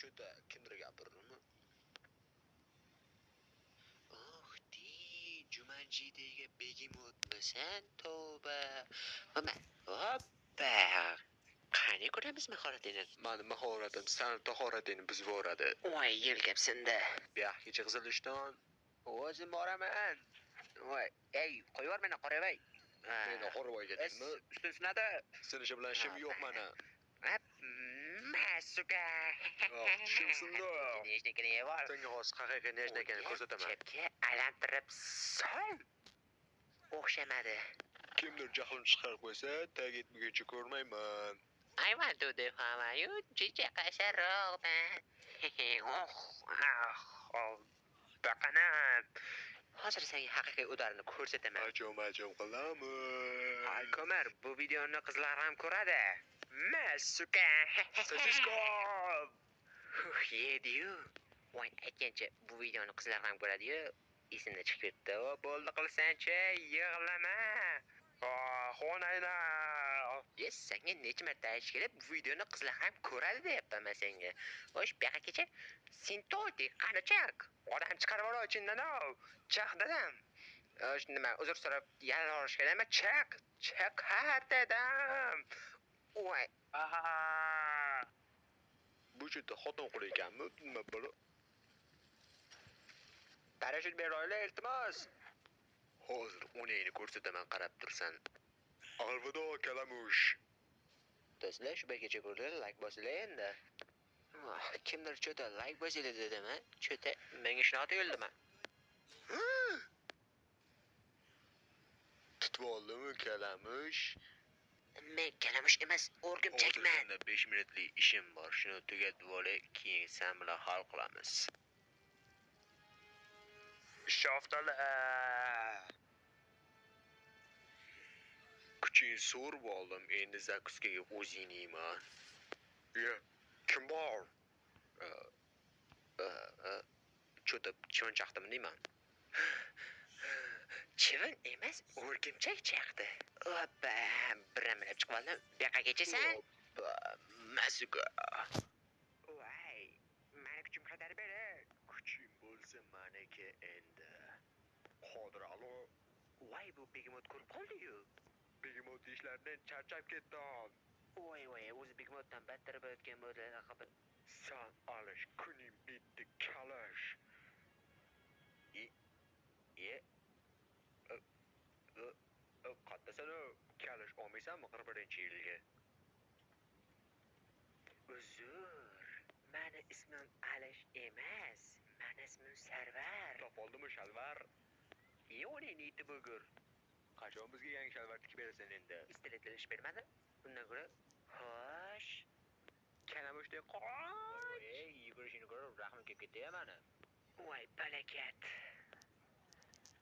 Cho'ta kimdir gapirdimi? Oh, di, Jumanjidagi begemotmisan? Tavba. Nima? Hoppa. Qani ko'ramiz mahoratingni. Mani mahoratim sani tahoratingni buzib yuboradi. Voy, yelkapsindi. Buyoqgacha qizil ishton. O'zim boraman. Voy, ey, qo'yib yubor meni, qoravoy. Meni qoravoyga dedimmi? Ustun sinadi. Sinishi bilan ishim yo'q mani. Masuka. Oh, tishim sindi. Nechnikini yebor. Senga hozir haqiqiy nechnikini ko'rsataman. Chapga aylantirib sol. O'xshamadi. Kimdir jahlim chiqarib qo'ysa, tag etmaguncha ko'rmayman. I want to do how you chicha qasharoqdan. Oh, ah, baqanam. Hozir senga haqiqiy udarni ko'rsataman. Ajom-ajom qilamiz. Ay, Komar, bu videoni qizlar ham ko'radi. Masuka. Sosiska. Huh, yedi-yu. Voy, aytgancha, bu videoni qizlar ham ko'radi-yu. Esimdan chiqib ketdi. O, bo'ldi qilsanchi, yig'lama. Ah, onayna. Yes, senga necha marta aytish kerak, bu videoni qizlar ham ko'radi deyapman men senga. Xo'sh, bu yoqqa kecha sintotik qani chaq. Odam chiqarib ol ichindan ov. Chaq dedim. Xo'sh, nima, uzr so'rab yalvorish kerakmi? Chaq, chaq ha dedim. Voy. Bu juda xotin qo'li ekanmi? Nima balo? Parashyut beraylik, iltimos. Hozir Onangni ko'rsataman, qarab tursan. Alvido kalamush. Do'stlar, shu paytgacha ko'rdilar, like bosinglar endi. Oh, kimdir cho'ta like bosinglar dedimi? Cho'ta menga shunaqa tuyuldimi? Tutib oldimi kalamush? Men kalamush emas, o'rgimchakman. Hozir 5 minutlik ishim bor. Shuni tugatib olay, keyin sen bilan hal qilamiz. Shaftali. Kuching so'rib oldim, endi zakuskaga o'zing yeyman. Ye, kim bor? Cho'ta chivin chaqdimi deyman. Chivin emas, o'rgimchak chaqdi. Oppa, biramlab chiqib oldim. Bu yoqqa kechasan? Oppa, masuka. Voy, mani kuchim qaytarib ber. Kuching bo'lsa maniki endi. Qodir alo. Voy, bu begemot ko'rib qoldi-yu. Begemot ishlaridan charchab ketdim. Voy, voy, o'zi begemotdan battar bo'layotgan bo'ldi. San alish kuning bitdi, kalash. E, e, Qattasan u? Kalash olmaysanmi 41-yilga? Uzr, mani ismim Alish emas, mani ismim Sarvar. Topoldimi shalvar? Yo'q, neti bugur. Qachon bizga yangi shalvar tikib berasan endi? Istilatlar ish bermadi. Undan ko'ra, xo'sh, Kalamushdek qoch. Ey, yugurishini ko'rib rahmim kelib ketdi-ya mani. Voy, balakat.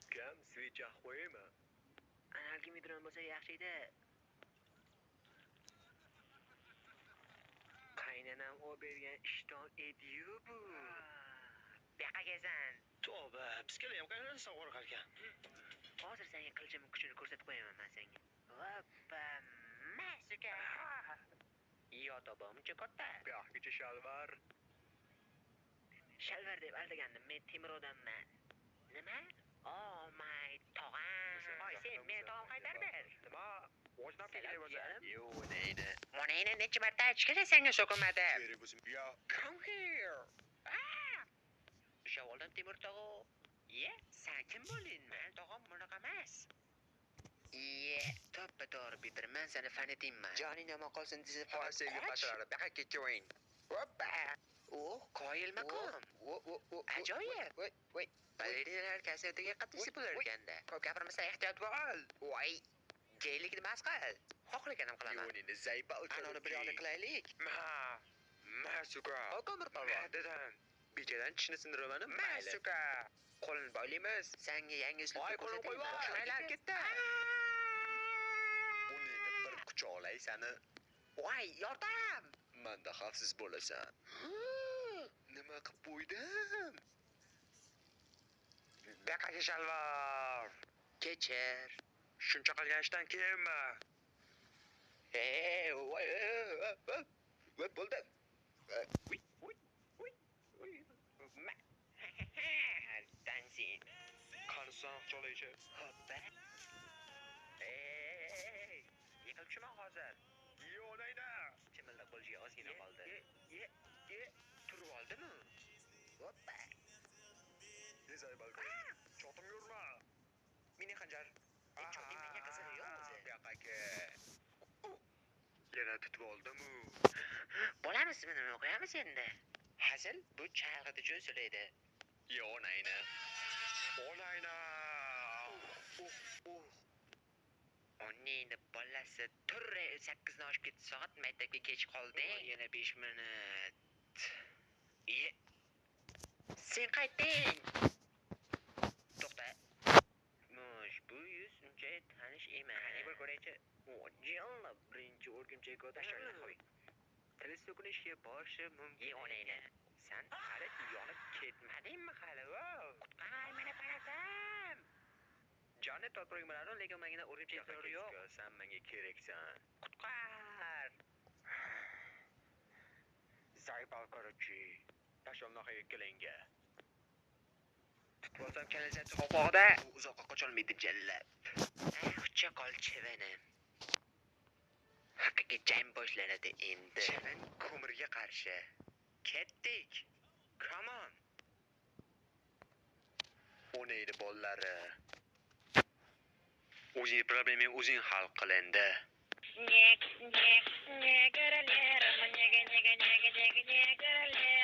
Ukam, свеча qo'yaymi? Analgi midron bo'lsa yaxshi edi. Qaynanam o bergan ishton edi-yu bu. Bu yoqqa kelsan. Tavba, bizga ham qaynanasan qo'rqar ekan. Hozir senga qilichimning kuchini ko'rsatib qo'yaman men senga. Hoppa, masuka. Yo tobomcha katta. Bu yoqgacha shalvar. Shalvar deb aldagandim, men temir odamman. Nima? Oh my tog'am. Oy, sen meni tog'am qaytarib ber. Nima? O'zdan Salom, jiyanim. Yo'q, neyni? Onangni necha marta aytish kerak senga so'kinmadi. Kerak bo'lsa, yo, come here. Ah! Ushlab oldim Temur tog'a. Ye, sen kim bo'lding? Men tog'am bunaqa emas. Ye, to'ppa to'g'ri Peter, men seni fanatingman. Joning yomon qolsin desa Hoy, senga qoch. qashrari, bu yoqqa ketvoring. Hoppa. Oh, qoyil maqom. Ajoyib. Voy, voy. Balerinalar konsertiga qatnashib Voy, voy. bo'larkanda. Ko'p gapirmasdan ehtiyot bo'l. Voy, geylikni mas qil. Xohlaganim qilaman. Yo'nini zaybal Ana uni bir yoqda qilaylik. Ma, masuka. Okomir polvon. Dedim. Bechadan tishini sindiramani, mayli. Masuka. Qo'lini boylaymiz. Senga yangi uslubni Voy, qo'lini qo'yib ko'rsataymi? yubor. Kuchim aylanib ketdi. Uningni bir quchoqlay sani. Voy, yordam. Manda xavfsiz bo'lasan. Nima qilib qo'ydim? Baqaga shalvar. Kechir. Shuncha qilgan ishdan keyinmi? Ey, voy, voy, voy, bo'ldi. Uy, uy. San cholaychi. Hoppa. Ey, yiqilib tushaman hozir. Ye onangni. Chimildiq bo'lishiga ozgina qoldi. Ye, ye, turib oldimi? Hoppa. Zayibal короче. Chotimga urma. Mini xanjar. Choting menga qizig'i yo'q o'zi. Bu yoqqa kel. Yana tutib oldimu. Bolamiz nima qo'yamiz endi? Hazil bu chalg'itichi usul edi. Ye onangni. Onangni. Uh, uh. Onangni bolasi tur, 8 ni oshib ketdi, soat, maktabga kech qolding. Yana 5 minut. Ye. Sen qaytding. To'xta. Mush, bu yuz uncha tanish emas. Qani bir ko'raychi. O, jilla birinchi o'rgimchak o'tashlar qo'y. Til so'kinishga borishi mumkin. Ye onangni. San hali yonib ketmadingmi hali? Qutqar meni palasim. Joni topring bilan, lekin menga o'rgimchaklar yo'q. Sen menga keraksan. Qutqar. Zayibal короче. Tashonlaqa ikkalangga. Tutib olsam kalasan qoqoqda. U uzoqqa qocholmaydi jallab. Xucha qol chivinim. Haqiqiy jang boshlanadi endi. Chivin ko'mirga qarshi. Ketdik. Come on. Onangni bolalari. O'zing problemangni o'zing hal qil endi. Снег, снег, снег, королева, нега, нега, нега, нега, нега, королева.